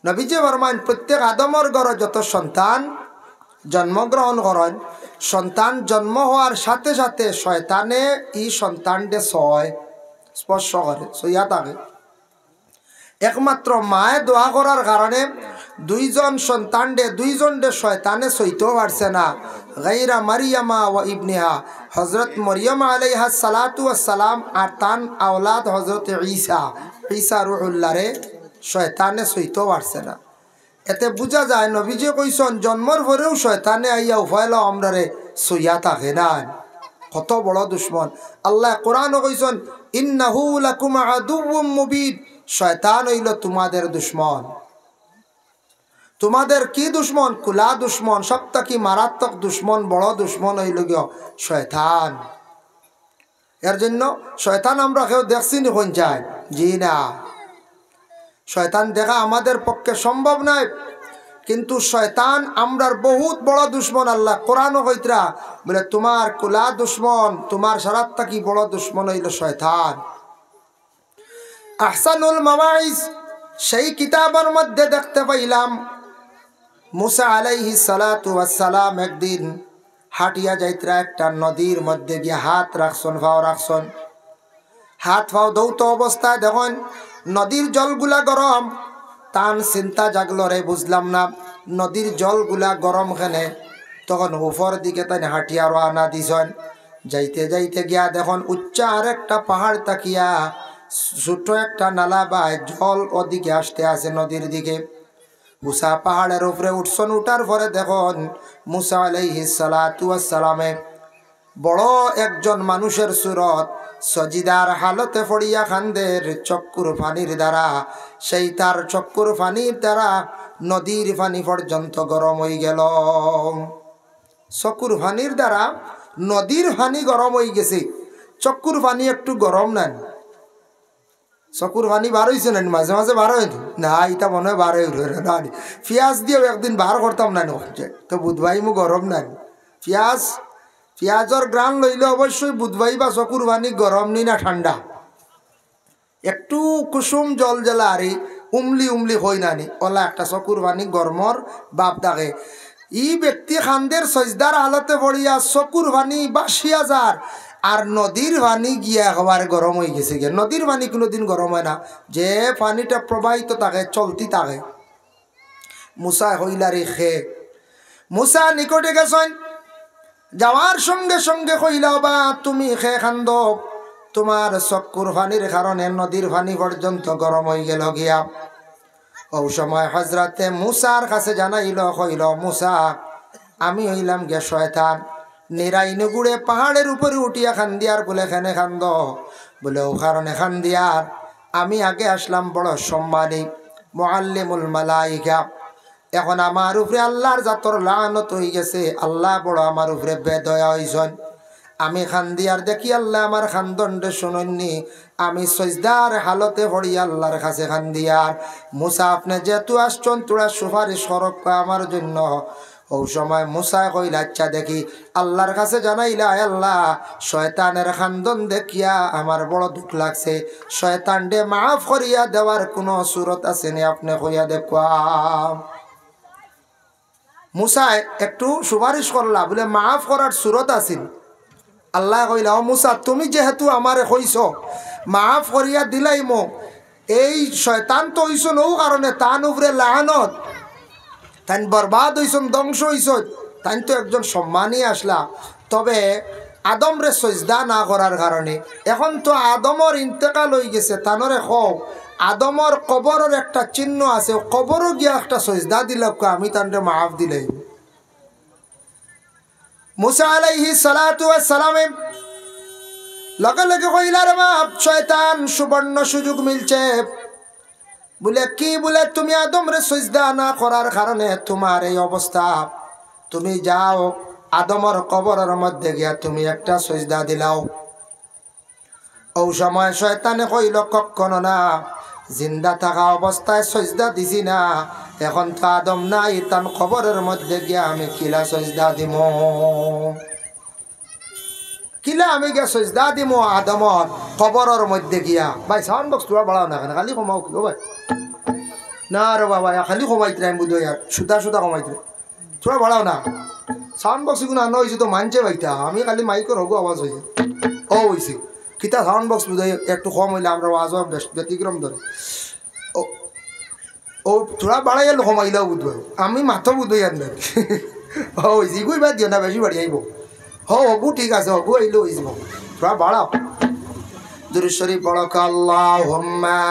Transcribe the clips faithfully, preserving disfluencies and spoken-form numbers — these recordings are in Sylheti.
নবীজি ফরমাইন, প্রত্যেক আদমর ঘরো যত সন্তান জন্মগ্রহণ করইন, সন্তান জন্ম হওয়ার সাথে সাথে শয়তানে ই সন্তানরে ছয়, স্পর্শ করে, ছইয়া থাকে। একমাত্র মায়ে দোয়া করার কারণে দুইজন সন্তানরে, দুইজনরে শয়তানে ছইতেও পারছে না। গাইরা মারিয়ামা ওয়া ইবনিহা, হযরত মরিয়ম আলাইহাস সালাতু ওয়াস সালাম আর তান আওলাদ হযরত ঈসা, ঈসা রুহুল্লাহরে শয়তানে ছইতেও পারছে না। এতে বুঝা যায়, নবীজি কইছইন, জন্মর পরেও শয়তানে আইয়া উফাইলা আমরারে ছইয়া থাকে না। কত বড় দুশমন। আল্লায় কোরআনো কইছইন, "ইন্নাহু লাকুম আদুউম মুবিন।" শয়তান অইলো তোমাদের দুশমন। তোমাদের কি দুশমন? কুলা দুশমন, সব থাকি মারাত্মক দুশমন, বড় দুশমন অইলো গিয়া শয়তান। এর জন্য শয়তান আমরা কেউ দেখছি নি কোন যায়? জি না। শয়তান দেখা আমাদের পক্ষে সম্ভব নয়, কিন্তু শয়তান আমরার বহুত বড় দুশমন। আল্লায় কোরআনো কইতরা, বলে, "তোমার কুলা দুশমন, তোমার সারাত থাকি বড় দুশমন অইলো শয়তান।" আহসানুল মাওয়াইজ, সেই কিতাবর মধ্যে দেখতে পাইলাম, মুসা আলাইহিস সালাতু ওয়াস সালাম একদিন হাঁটিয়া যাইতরা, একটা নদীর মধ্যে গিয়া হাত রাখছইন, পাও রাখছইন। হাত পাও ধৌত অবস্থায় দেখইন নদীর জলগুলা গরম। তান চিন্তা জাগলো, "রে, বুঝলাম না, নদীর জলগুলা গরম কেনে?" তখন উপর দিকে তাইন হাঁটিয়া রওয়ানা দিছইন। যাইতে যাইতে গিয়া দেখইন উচ্চা আরেকটা পাহাড় থাকিয়া ছোট একটা নালা বায় জল ওদিকে আসতে আছে নদীর দিকে। মুসা পাহাড়ের উপরে উঠছইন, উঠার পরে দেখইন মুসা আলাইহিস সালাতু ওয়াস সালামে বড় একজন মানুষের সুরত সজিদার হালতে পড়িয়া কান্দের চক্ষুর পানির দ্বারা, সেই তার চক্ষুর পানির দ্বারা নদীর পানি পর্যন্ত গরম অইগেল। চক্ষুর পানির দ্বারা নদীর পানি গরম অইগেছে। চক্ষুর পানি একটু গরম নানি? চক্ষুর পানি বার অইছে নানি? মাঝে মাঝে বার অয় নি? না, ইতা মনে অয় বার অয় না নি। পিয়াজ দিয়াও একদিন বার করতাম নানি, তো বুধবাই মু গরম নানি। পিয়াজ, পিয়াজর ঘ্রাণ লইলে অবশ্যই বুধবাই বা চক্ষুর পানি গরম নি না ঠান্ডা? একটু কুসুম জল জেলা আরি উমলি উমলি অয় নানি, ওলা একটা চক্ষুর পানি গরমর ভাব থাকে। ই ব্যক্তি কান্দের সজদার হালতে পড়িয়া চক্ষুর পানি ভাসিয়া যার, আর নদীর পানি গিয়া একেবারে গরম অইগেছে গিয়া। নদীর পানি কুনুদিন গরম অয় না, যে পানিটা প্রবাহিত থাকে, চলতি থাকে। মুসায় কইলা, "রে খে।" মুসা নিকটে গেছইন, যাওয়ার সঙ্গে সঙ্গে কইলা, "ওবা, তুমি খে কান্দো, তোমার চক্ষুর পানির কারণে নদীর পানি পর্যন্ত গরম অইগেল গিয়া।" অউ সময় হজরতে মুসার কাছে জানাইল, কইল, "মুসা, আমি অইলাম গিয়া শয়তান, নিরাই নুগুড়ে পাহাড়ের উপরে উঠিয়া কান্দিয়ার।" বলে, "কেনে কান্দো?" বলে, "অউ কারণে কান্দিয়ার, আমি আগে আছলাম বড় সম্মানী, মুআল্লিমুল মালাইকা, এখন আমার উপরে আল্লার জাতর লানত অইগেছে, আল্লা বড় আমার উপরে বেদয়া অইছইন। আমি কান্দিয়ার দেখি আল্লায় আমার কান্দনরে হুনইন নি, আমি সজদার হালতে পড়িয়া আল্লার কাছে কান্দিয়ার। মুসা, আপনে যেহেতু আছছইন, থুড়া সুপারিশ করউক্কা আমার জন্য।" অউ সময় মুসায় কইলা, "আচ্ছা দেখি।" আল্লার কাছে জানাইলা, "আয় আল্লা, শয়তানের কান্দন দেখিয়া আমার বড় দুখ লাগছে, শয়তানরে মাফ করিয়া দেওয়ার কুনু সুরত আছে নি, আপনে কইয়া দেউক্কা।" মুসায় একটু সুপারিশ করলা, বলে, "মাফ করার সুরত আছে নি?" আল্লায় কইলা, "ও মুসা, তুমি যেহেতু আমারে কইছো, মাফ করিয়া দিলাইমু। এই শয়তান তো অইছইন অউ কারণে, তান উপরে লানত, তাইন বরবাদ অইছইন, ধ্বংস অইছইন, তাইন তো একজন সম্মানী আছলা, তবে আদমরে সজদা না করার কারণে। এখন তো আদমর ইন্তেকাল অইগেছে, তানরে কও, আদমর কবরর একটা চিহ্ন আছে, কবরো গিয়া একটা সজদা দিলাউক্কা, আমি তানরে মাফ দিলাইমু।" মুসা আলাইহিস সালাতু ওয়াস সালামে লগে লগে কইলা, "রে বাপ, শয়তান, সুবর্ণ সুযোগ মিলছে।" বলে, "কি?" বলে, "তুমি আদমরে সজদা না করার কারণে তোমার এই অবস্থা। তুমি যাও, আদমর কবরর মধ্যে গিয়া তুমি একটা সজদা দিলাও।" অউ সময় শয়তানে কইল, "কখনো না, জিন্দা থাকা অবস্থায় সজদা দিছি না, এখন তো আদম নাই, তান কবরর মধ্যে গিয়া আমি কিলা সজদা দিমু? কিলা আমি গিয়া সজদা দিমু আদমর কবরর মধ্যে গিয়া?" ভাই, সাউন্ড বক্স থুড়া বাড়াও না, কেনে খালি কমাও কি, ও ভাই? না রে বাবা, খালি কমাইতরায় বুধ অয়, আর সুদা সুদা কমাইতরায়। থুড়া বাড়াও না। সাউন্ড বক্স ইগুন আনা অইছে তো মানষে বাইতা, আমি খালি মাইকর হগু আওয়াজ অইছে। ও অইছে। কিতা সাউন্ড বক্স বুধ অয় একটু কম অইলে আমরার আওয়াজও বেশ ব্যতিক্রম ধরে। ও, ও থুড়া বাড়াইয়া কমাইলাও বুধ অয়। আমি মাতো বুধ অয় আর না। ও অইছে, ইগুই বাদ দিও না, বেশি বাড়ি আইবো। হো, হগু ঠিক আছে, হগু আইলে অইযিবো। থুড়া বাড়াও। দুরূদ শরীফ পড়ো, আল্লাহুম্মা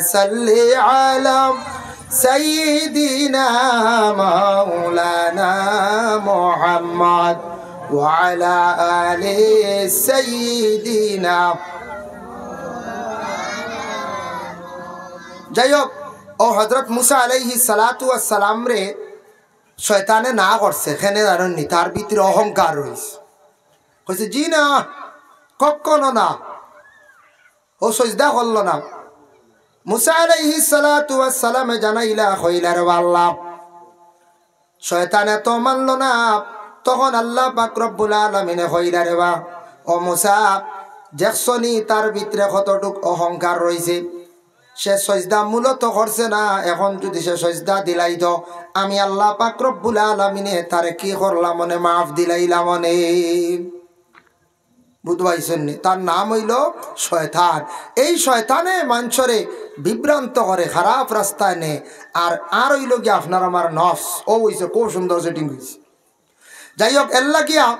সাল্লি আলা সাইয়্যিদিনা মাওলানা মুহাম্মদ ওয়া আলা আলি সাইয়্যিদিনা। যাই হোক, ও হযরত মুসা আলাইহিস সালাতু ওয়াস সালামরে শয়তানে না করছে, কেনে জানইন নি? তার ভিতরে অহংকার রইছে। কইছে, "জি না, কখনো না।" ও সইজদা করলো না। মুসা আলাইহিস সালাতু ওয়াস সালামে জানাইলা, কইলা, "রে বা আল্লাহ, শয়তানে তো মানলো না।" তখন আল্লাহ পাক রব্বুল আলামিনে কইলা, "রে বা, ও মুসা, দেখছো নি তার ভিতরে কতটুক অহংকার রইছে?" সে সইজদা মূলত করছে না, এখন যুদি সে সইজদা দিলাইতো, আমি আল্লাহ পাক রব্বুল আলামিনে তারে কি করলাম অনে, মাফ দিলাইলাম অনে। বুঝ পাইছইন নি? তার নাম অইলো শয়তান। এই শয়তানে মানষরে বিভ্রান্ত করে, খারাপ রাস্তায় নে। আর, আর অইলো গিয়া আপনার আমার নফস, ও অইছে খুব সুন্দর সেটিং অইছে। যাই হোক, এর লাগিয়া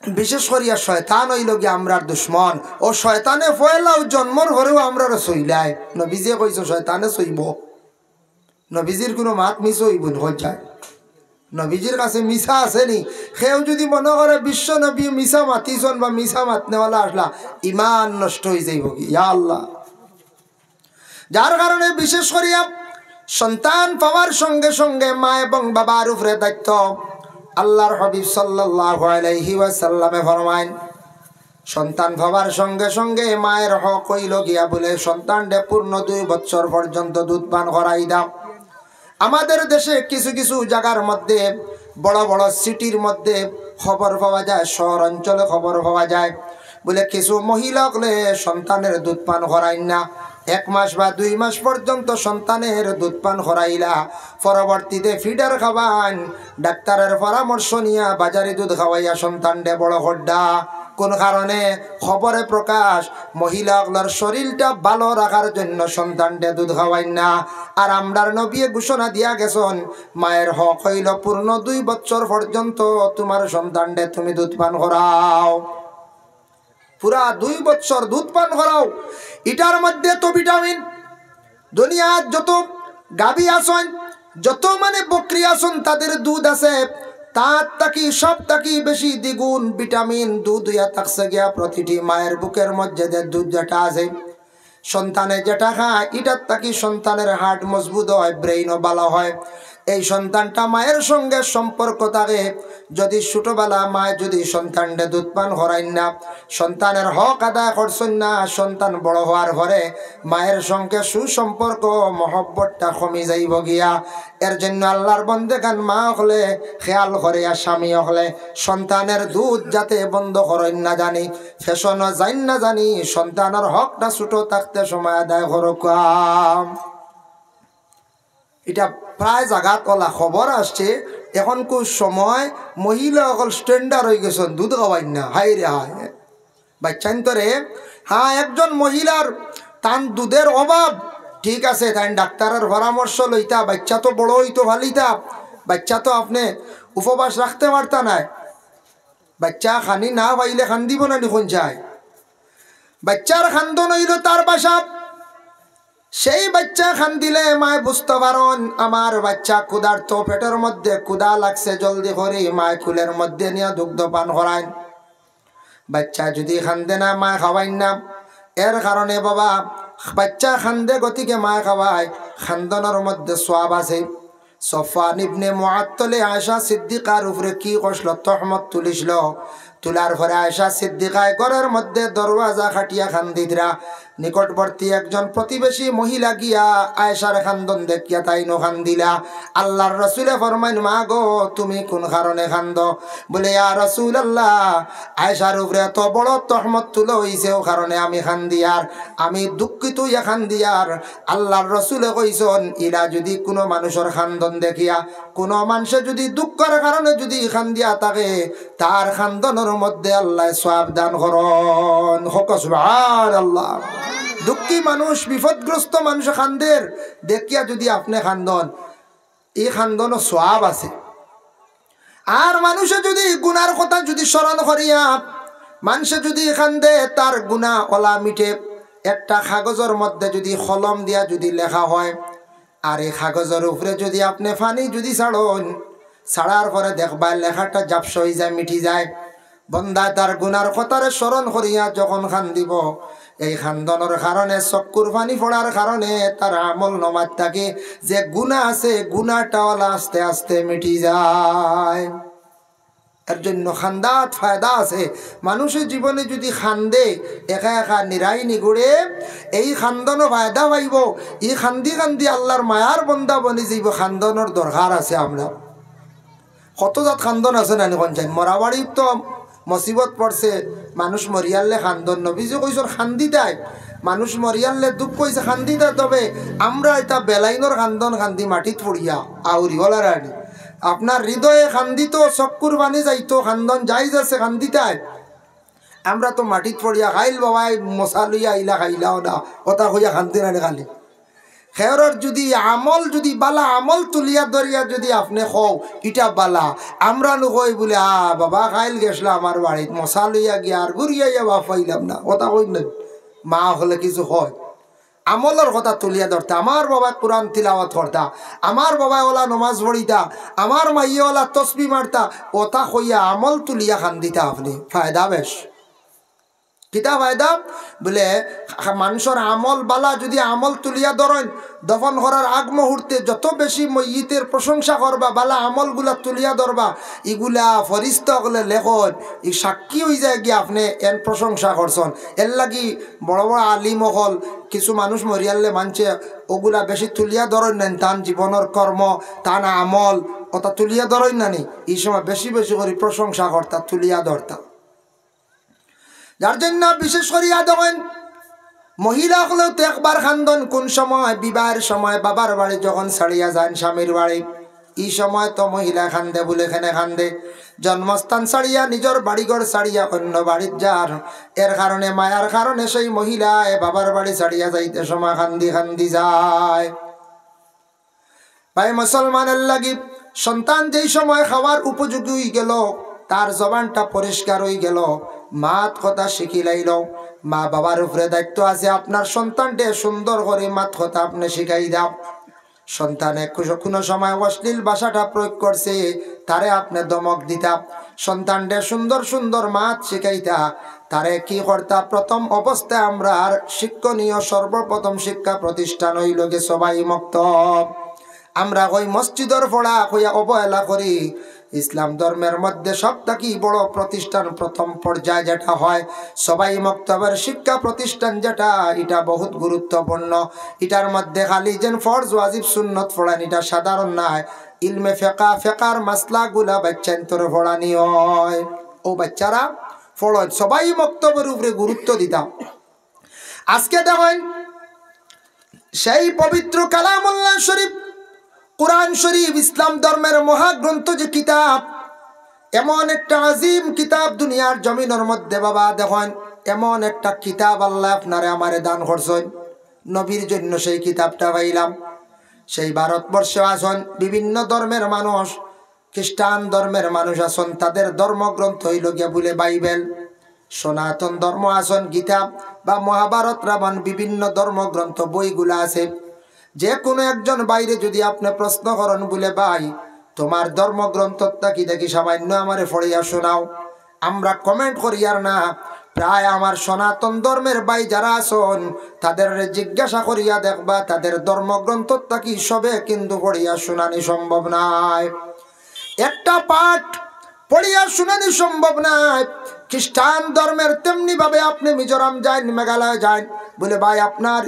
বিশেষ করিয়া শয়তান অইলো গিয়া আমরার দুশমন। ও শয়তানে পয়লাউ জন্মর পরেউ আমরারে সইলায়। নবীজিয়ে কইছে শয়তানে সইবো। নবীজির কুনু মাত মিছা অইবো নি, কইন চাই? নবীজির কাছে মিছা আছে নি? কেউ যুদি মনো করে বিশ্ব নবী মিছা মাতিছইন বা মিছা মাতনেওয়ালা আছলা, ইমান নষ্ট অইযাইবো কি? ইয়া আল্লাহ। যার কারণে বিশেষ করিয়া সন্তান পাওয়ার সঙ্গে সঙ্গে মা এবং বাবার উপরে দায়িত্ব। আল্লাহর হাবিব সাল্লাল্লাহু আলাইহি ওয়াসাল্লামে ফরমাইন, সন্তান পাওয়ার সঙ্গে সঙ্গে মায়ের হক অইলো গিয়া বুলে সন্তানরে পূর্ণ দুই বছর পর্যন্ত দুধ পান করাই দাও। আমাদের দেশে কিছু কিছু জাগার মধ্যে, বড় বড় সিটির মধ্যে খবর পাওয়া যায়, শহর অঞ্চলে খবর পাওয়া যায়, বুলে কিছু মহিলা অকলে সন্তানরে দুধ পান করাইন না, এক মাস বা দুই মাস পর্যন্ত সন্তানরে দুধ পান করাইলা, পরবর্তীতে ফিডার খাওয়াইন, ডাক্তারর পরামর্শ নিয়া বাজারি দুধ খাওয়াইয়া সন্তানরে বড় কররা। কুন কারণে? খবরে প্রকাশ, মহিলা অকলর শরীরটা ভালো রাখার জন্য সন্তানরে দুধ খাওয়াইন না। আর আমরার নবীয়ে ঘোষণা দিয়া গেছইন, মায়ের হক অইলো পূর্ণ দুই বছর পর্যন্ত তুমার সন্তানরে তুমি দুধ পান করাও, পুরা দুই বছর দুধ পান করাও। ইটার মধ্যে তো ভিটামিন, দুনিয়ার যত গাভী আছইন, যত মানে বকরি আছইন, তাদের দুধ আছে, তার থাকি সব থাকি বেশি দ্বিগুণ ভিটামিন দুধ অইয়া থাকছে গিয়া প্রতিটি মায়ের বুকের মধ্যে যে দুধ যেটা আছে। সন্তানে যেটা খায়, ইটার থাকি সন্তানের হার্ট মজবুত হয়, ব্রেইনও ভালো হয়। এই সন্তানটা মায়ের সঙ্গে সম্পর্ক থাকে। যুদি ছোটবেলা মায় যুদি সন্তানরে দুধ পান করাইন না, সন্তানের হক আদায় করছইন না, সন্তান বড় হওয়ার পরে মায়ের সঙ্গে সুসম্পর্ক, মহব্বতটা কমি যাইবো গিয়া। এর জন্য আল্লাহর বন্দেগান মা অকলে খেয়াল করিয়া, স্বামী অকলে সন্তানের দুধ যাতে বন্ধ করইন না জানি, ফেশনও যাইন না জানি, সন্তানের হকটা ছোট থাকতে সময় আদায় করউক্কা। ইটা প্রায় জাগাত অলা খবর আসছে, এখনকুর সময় মহিলা অকল স্ট্যান্ডার্ড অইগেছইন, দুধ খাওয়াইন না। হায় রে হায়, বাইচ্চাইন্তরে, হ্যাঁ, একজন মহিলার তান দুধের অভাব, ঠিক আছে, তাইন ডাক্তারর পরামর্শ লইতা, বাইচ্চা তো বড় অইতো ফালিতা, বাইচ্চা তো আপনে উপবাস রাখতে পারতা নায়। বাইচ্চা খানি না পাইলে কান্দিবো না নি, কইন চাই? বাইচ্চার কান্দন অইলো তার ভাষা। সেই বাইচ্চা কান্দিলে মায় বুঝতো পারইন, আমার বাইচ্চা ক্ষুধার্ত, পেটর মধ্যে ক্ষুধা লাগছে, জলদি করি মায় কুলের মধ্যে নিয়া দুগ্ধ পান করাইন। বাইচ্চা যুদি কান্দে না, মায় খাওয়াইন না। এর কারণে বাবা, বাইচ্চা কান্দে গতিকে মায় খাওয়ায়, কান্দনর মধ্যে সওয়াব আছে। সফওয়ান ইবনে মুআত্তলে আয়েশা সিদ্দিকার উপরে কি করছিল? তহমত তুলিছিল। তুলার পরে আয়েশা সিদ্দিকায় ঘরর মধ্যে দরওয়াজা খাটিয়া কান্দিতরা। নিকটবর্তী একজন প্রতিবেশী মহিলা গিয়া আয়েশার কান্দন দেখিয়া তাইনও কান্দিলা। আল্লাহর রসুলে ফরমাইন, "মা গো, তুমি কোন কারণে কান্দো?" বলে, "ইয়া রাসূলুল্লাহ, আয়েশার উপরে এত বড় তহমত তুলা অইছে, অউ কারণে আমি কান্দিয়ার, আমি দুঃখিত অইয়া কান্দিয়ার।" আল্লাহর রসুলে কইছইন, ইলা যুদি কুনু মানুষর কান্দন দেখিয়া, কুনু মানষে যুদি দুঃখর কারণে যুদি কান্দিয়া থাকে, তার কান্দনর মধ্যে আল্লায় সওয়াব দান করইন। কউক্কা সুবহানাল্লাহ। দুঃখী মানুষ, বিপদগ্রস্ত মানুষ কান্দের দেখিয়া যুদি আপনে কান্দন, ই কান্দনও সওয়াব আছে। আর মানষে যুদি গুনার কথা যুদি স্মরণ করিয়া মানষে যুদি কান্দে, তার গুনা অলা মিটে। একটা কাগজর মধ্যে যুদি কলম দিয়া যুদি লেখা হয়, আর ই কাগজর উপরে যুদি আপনে পানি যুদি ছাড়ইন, ছাড়ার পরে দেখবা লেখাটা ঝাপসা অইযায়, মিটি যায়। বন্দায় তার গুনার কথারে স্মরণ করিয়া যখন কান্দিবো, এই কান্দনর কারণে, চক্ষুর পানি পড়ার কারণে তার আমলনামাত থাকি যে গুনা আছে, গুনাটা অলা আস্তে আস্তে মিটি যায়। এর জন্য কান্দাত ফায়দা আছে। মানষে জীবনে যুদি কান্দে, একা একা নিরাই নিগুড়ে, এই কান্দনও ফায়দা পাইবো। ই কান্দি কান্দি আল্লাহর মায়ার বন্দা বনি যাইবো। কান্দনর দরকার আছে আমরার। কত জাত কান্দন আছে নানি কইন চাইন? মরাবাড়িত তো মুসিবত পড়ছে, মানুষ মরিয়ারলে কান্দন। নবীজি কইছইন কান্দিতায়, মানুষ মরিয়ারলে দুঃখ অইছে কান্দিতায়। তবে আমরা ইতা বেলাইনর কান্দন কান্দি মাটিত পড়িয়া আউরি অলার আনি। আপনার হৃদয়ে কান্দিতো, চক্ষুর পানি যাইতো, কান্দন জায়েজ আছে কান্দিতায়। আমরা তো মাটিত পড়িয়া, "কাইল বাবায় মশা লইয়া আইলা, খাইলাও না," অতা কইয়া কান্দি নানি খালি। কেউরর যুদি আমল, যুদি বালা আমল তুলিয়া ধরিয়া যুদি আপনে কও, "ইটা বালা," আমরা নু কই বুলে, "আ বাবা, কাইল গেছলা আমার বাড়িত, মশা লইয়া গিয়া আর ঘুরিয়া আইয়া বাপ পাইলাম না," অতা কই না। মা অকলে কিছু কয়, আমলর কথা তুলিয়া ধরতা, "আমার বাবায় কুরআন তিলাওয়াত করতা, আমার বাবায় অলা নমাজ পড়িতা, আমার মাইয়ে অলা তসবি মারতা," অতা কইয়া আমল তুলিয়া কান্দিতা আপনে, ফায়দা বেশ। কিতা ফায়দা? বুলে, মানষর আমল বালা যুদি আমল তুলিয়া ধরইন, দফন করার আগ মুহূর্তে যত বেশি মইয়িতের প্রশংসা করবা, বালা আমলগুলা তুলিয়া ধরবা, ইগুলা ফিরিস্তা অকলে লেখইন, ই সাক্ষী অইযায় গিয়া আপনে এন প্রশংসা করছইন। এরলাগি বড় বড় আলিম অকল, কিছু মানুষ মরিয়ারলে মানষে অগুলা বেশি তুলিয়া ধরইন নানি, তান জীবনর কর্ম, তান আমল, অতা তুলিয়া ধরইন নানি, ই সময় বেশি বেশি করি প্রশংসা করতা, তুলিয়া ধরতা। যার জন্য বিশেষ করিয়া দেখইন, মহিলা অকলেও তো একবার কান্দন, কুন সময়? বিবাহের সময় বাবার বাড়ি যখন ছাড়িয়া যাইন স্বামীর বাড়ি, ই সময় তো মহিলা কান্দে। বুলে কেনে কান্দে? জন্মস্থান ছাড়িয়া, নিজর বাড়িঘর ছাড়িয়া অন্য বাড়িত যার, এর কারণে, মায়ার কারণে সেই মহিলায় বাবার বাড়ি ছাড়িয়া যাইতে সময় কান্দি কান্দি যায়। ভাই মুসলমানর লাগি, সন্তান যেই সময় খাওয়ার উপযোগী অইগেলো, তার জবানটা পরিষ্কার অইগেলো, মাত কথা শিখিলাইলো, মা বাবার উপরে দায়িত্ব আছে আপনার সন্তানরে সুন্দর করি মাত কথা আপনে শিখাই দেও। সন্তানে কুজ-, কুনু সময় অশ্লীল ভাষাটা প্রয়োগ করছে, তারে আপনে ধমক দিতা। সন্তানরে সুন্দর সুন্দর মাত শিখাইতা। তারে কি করতা? প্রথম অবস্থায় আমরার শিক্ষণীয় সর্বপ্রথম শিক্ষা প্রতিষ্ঠান অইলো গি সবাই মক্তব। আমরা কই মসজিদর পড়া কইয়া অবহেলা করি। ইসলাম ধর্মের মধ্যে সব থাকি বড় প্রতিষ্ঠান, প্রথম পর্যায়ে যেটা হয়, সবাই মক্তবের শিক্ষা প্রতিষ্ঠান যেটা, ইটা বহুত গুরুত্বপূর্ণ। ইটার মধ্যে খালি যেন ফরজ, ওয়াজিব, সুন্নত পড়ান, ইটা সাধারণ নায়। ইলমে ফেকা, ফেকার মাসলাগুলা বাইচ্চাইন্তরে পড়ানি অয়। অউ বাইচ্চারা পড়ইন, সবাই মক্তবর উপরে গুরুত্ব দিতা। আজকে দেখইন, সেই পবিত্র কালামুল্লাহ শরীফ, কোরআন শরীফ, ইসলাম ধর্মের মহাগ্রন্থ যে কিতাব, এমন একটা আজিম কিতাব দুনিয়ার জমিনর মধ্যে, বাবা, দেখইন, এমন একটা কিতাব আল্লায় আপনারে আমারে দান করছইন। নবীর জন্য সেই কিতাবটা পাইলাম। সেই ভারতবর্ষে আছইন বিভিন্ন ধর্মের মানুষ, খ্রিস্টান ধর্মের মানুষ আছইন, তাদের ধর্মগ্রন্থ অইলো গিয়া বুলে বাইবেল। সনাতন ধর্ম আছইন গীতা বা মহাভারত, রামায়ণ, বিভিন্ন ধর্মগ্রন্থ বইগুলা আছে। যে কুনু একজন ভাইরে যুদি আপনে প্রশ্ন করইন বুলে, "ভাই, তুমার ধর্মগ্রন্থর থাকি দেখি সামান্য আমারে পড়িয়া শুনাও," আমরা comment করিয়ার না, প্রায় আমার সনাতন ধর্মের ভাই যারা আছইন, তাদেররে জিজ্ঞাসা করিয়া দেখবা, তাদের ধর্মগ্রন্থর থাকি সবে কিন্তু পড়িয়া শুনানি সম্ভব নায়। একটা পাঠ পড়িয়া শুনানি সম্ভব নায়, খ্রিস্টান ধর্মের, তেমনি ভাবে আপনি মিজোরাম যাইন, মেঘালয় যাইন, বলে, "ভাই, আপনার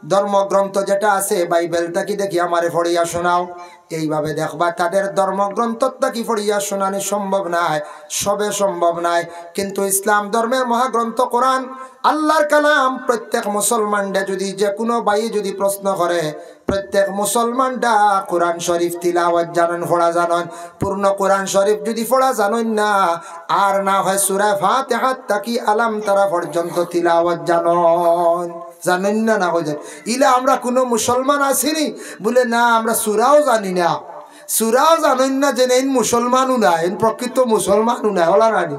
ধর্মগ্রন্থ যেটা আছে বাইবেল থাকি দেখি আমারে পড়িয়া শোনাও।" এইভাবে দেখবা, তাদের ধর্মগ্রন্থ থাকি পড়িয়া শোনানি সম্ভব নায়, সবে সম্ভব নায়। কিন্তু ইসলাম ধর্মের মহাগ্রন্থ কোরআন, আল্লাহর কালাম, প্রত্যেক মুসলমানরা যদি, যে কোনো ভাই যদি প্রশ্ন করে, প্রত্যেক মুসলমানরা কোরআন শরীফ তিলাওয়াত জানইন, পড়া জানইন। পূর্ণ কোরআন শরীফ যদি পড়া জানইন না, আর না হয় সূরা ফাতিহা থাকি আলাম তারা পর্যন্ত তিলাওয়াত জানইন। জানইন না, না কইছেন? ইলা আমরা কোনো মুসলমান আছি নি? বলে, "না, আমরা সূরাও জানি না।" সূরাও জানইন না, যেন এইন মুসলমানও না, এইন প্রকৃত মুসলমানও না, ওলা নানি?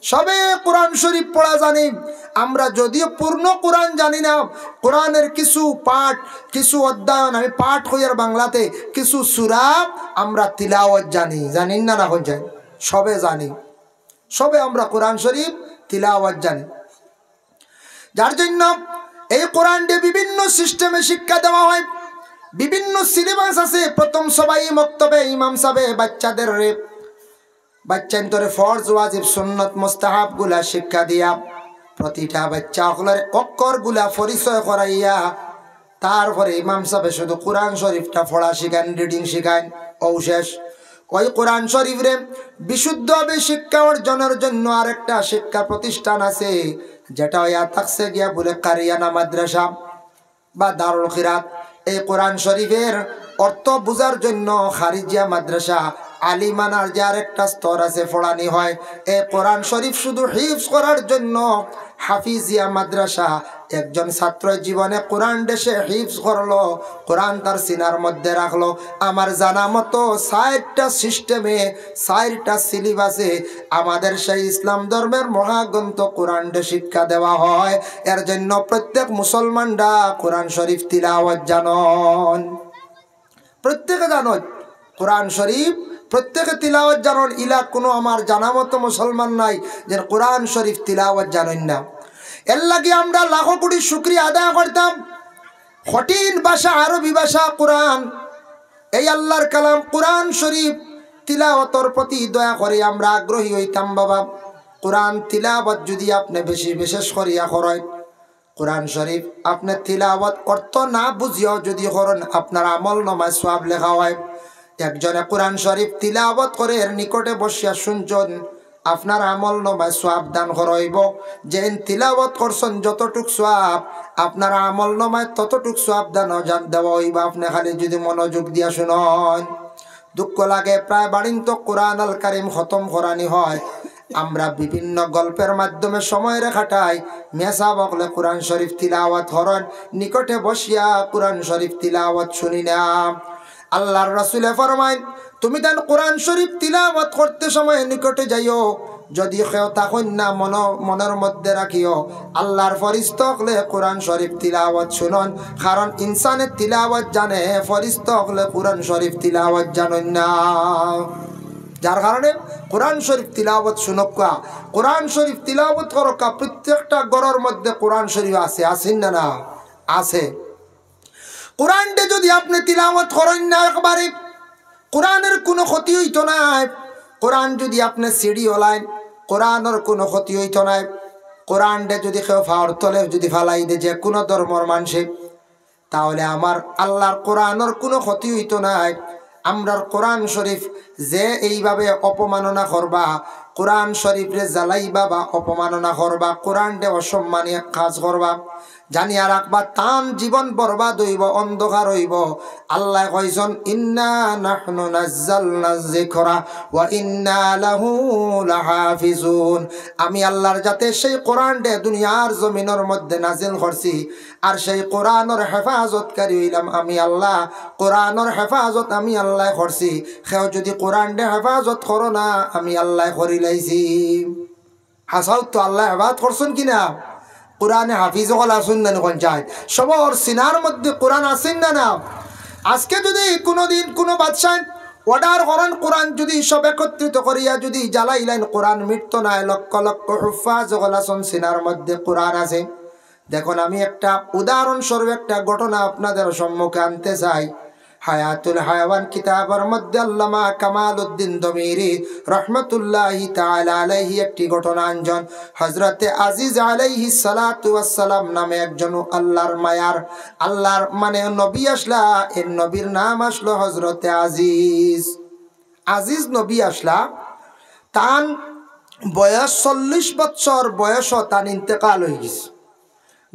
সবে কোরআন শরীফ পড়া জানি। আমরা যদিও পূর্ণ কোরআন জানি না, কোরআনের কিছু পাঠ, কিছু অধ্যয়ন আমি পাঠ করি আর বাংলাতে, কিছু সূরা আমরা তিলাওয়াত জানি। জানইন না, না কইছেন? সবে জানি, সবে আমরা কোরআন শরীফ তিলাওয়াত জানি। যার জন্য এই কোরআনটা বিভিন্ন সিস্টেমে শিক্ষা দেওয়া হয়, বিভিন্ন সিলেবাস আছে। প্রথম সবাই মক্তবে ইমাম সাবে বাচ্চাদের রে, বাচ্চাইন্তরে ফরজ, ওয়াজিব, সুন্নত, মুস্তাহাব গুলা শিক্ষা দিয়া, প্রতিটা বাচ্চা অকলর অক্ষর গুলা পরিচয় করাইয়া, তারপরে ইমাম সাবে শুধু কোরআন শরীফটা পড়া শিখাইন, রিডিং শিখাইন, ও শেষ। ওই কোরআন শরীফরে বিশুদ্ধভাবে শিক্ষা অর্জনের জন্য আরেকটা শিক্ষা প্রতিষ্ঠান আছে, যেটা হইয়া থাকছে গিয়া বলে কারিয়ানা মাদ্রাসা বা দারুল কিরাত। এই কোরআন শরীফের অর্থ বুঝার জন্য খারিজিয়া মাদ্রাসা, আলিমানার যে আরেকটা স্তর আছে, পড়ানি হয়। এই কোরআন শরীফ শুধু হিফজ করার জন্য হাফিজিয়া মাদ্রাসা, একজন ছাত্র জীবনে কোরআন দেশে হিফজ করলো, কোরআন তার সিনার মধ্যে রাখলো। আমার জানা মতো চারটা সিস্টেমে, চারটা সিলেবাসে আমাদের সেই ইসলাম ধর্মের মহাগ্রন্থ কোরআনটা শিক্ষা দেওয়া হয়। এর জন্য প্রত্যেক মুসলমানরা কোরআন শরীফ তিলাওয়াত জানইন, প্রত্যেকে জানইন। কোরআন শরীফ প্রত্যেকে তিলাওয়াত জানইন। ইলা কোনো আমার জানা মতো মুসলমান নাই যে কোরআন শরীফ তিলাওয়াত জানইন না। এর লাগি আমরা লাখো কোটি শুকরিয়া আদায় করতাম। কঠিন ভাষা, আরবি ভাষা কোরআন, এই আল্লাহর কালাম কোরআন শরীফ তিলাওয়াতর প্রতি দয়া করে আমরা আগ্রহী হইতাম বাবা। কোরআন তিলাওয়াত যদি আপনি বেশি বিশেষ করিয়া করেন, কোরআন শরীফ আপনি তিলাওয়াত অর্থ না বুঝিয়াও যদি করেন, আপনার আমল নামায় সওয়াব লেখা হয়। একজনে কোরআন শরীফ তিলাওয়াত করে এর নিকটে বসিয়া শুনছেন, আপনার আমল নামায় সওয়াব দান করা হইব। যেইন তিলাওয়াত করছেন যতটুক সওয়াব, আপনার আমল নামায় ততটুক সওয়াব দান অজান দেওয়া হইব, আপনি খালি যদি মনোযোগ দিয়া শুনইন। দুঃখ লাগে, প্রায় বাড়িন তো কোরআন আল কারিম খতম করানি হয়, আমরা বিভিন্ন গল্পের মাধ্যমে সময় রে কাটাই। মেসাব অকলে কোরআন শরীফ তিলাওয়াত করইন, নিকটে বসিয়া কোরআন শরীফ তিলাওয়াত শুনি না। আল্লাহর রাসূলে ফরমাইন, তুমি তান কোরআন শরীফ তিলাওয়াত করতে সময় নিকটে যাইও, যদি কেউ থাকইন না, মন, মনের মধ্যে রাখিও, আল্লাহর ফরিস্তা অকলে কোরআন শরীফ তিলাওয়াত শুনইন, কারণ ইনসানে তিলাওয়াত জানে, ফরিস্তা অকলে কোরআন শরীফ তিলাওয়াত জানইন না। যার কারণে কোরআন শরীফ তিলাওয়াত শুনউক্কা, কোরআন শরীফ তিলাওয়াত করউক্কা। প্রত্যেকটা ঘরর মধ্যে কোরআন শরীফ আছে, আছে না, না? আছে। কোরআনটা যদি আপনি তিলাওয়াত করইন না একবারে, কোরআনের কোনো ক্ষতি হইতো নায়। কোরআন যদি আপনি সিডি ওলাইন, কোরআনের কোনো ক্ষতি হইতো নায়। কোরআনটা যদি কেউ পাওর তলে যদি ফালাই দে, যে কোনো ধর্মর মানষে, তাহলে আমার আল্লাহর কোরআনের কোনো ক্ষতি হইতো নায়। আমরার কোরআন শরীফ যে এইভাবে অপমাননা করবা, কোরআন শরীফরে জ্বালাইবা বা অপমাননা করবা, কোরআনরে অসম্মানী কাজ করবা, জানিয়া রাখবা, তান জীবন বরবাদ হইব, অন্ধকার হইব। আল্লাহ কইছন, "ইন্না নাহনু নাজ্জালনা যিকরা ওয়া ইন্না লাহু লাহাফিজুন।" আমি আল্লাহর জাতে সেই কোরআনরে দুনিয়ার জমিনর মধ্যে নাজিল করছি, আর সেই কোরআনর হেফাজতকারী হইলাম আমি আল্লাহ। কোরআনর হেফাজত আমি আল্লাহ করছি। কেউ যদি কোরআনরে হেফাজত করো না, আমি আল্লাহ করিলাইছি। হাছাউ তো আল্লাহ হেফাজত করছন কি না? কোরআনে হাফিজ অকল আছইন না নি কইন চাই? সবর সিনার মধ্যে কোরআন আছইন না, না? আজকে যদি কোনো দিন কোনো বাদশায় অর্ডার করেন, কোরআন যদি সব একত্রিত করিয়া যদি জ্বালাইলাইন, কোরআন মিটতো নায়। লক্ষ লক্ষ হুফাজ অকল আছইন, সিনার মধ্যে কোরআন আছে। দেখুন, আমি একটা উদাহরণস্বরূপ একটা ঘটনা আপনাদের সম্মুখে আনতে চাই। হায়াতুল হায়াওয়ান কিতাবর মধ্যে আল্লামা কামালউদ্দিন দমিরি রহমতুল্লাহি তাআলা আলাইহি একটি ঘটনা আনছইন। হযরতে আজিজ আলাইহিস সালাতু ওয়াস সালাম নামে একজন আল্লাহর মায়ার, আল্লাহর মানে নবী আছলা, এর নবীর নাম আছলো হযরতে আজিজ। আজিজ নবী আছলা, তান বয়স চল্লিশ বৎসর বয়সো তান ইন্তেকাল অইগেছে।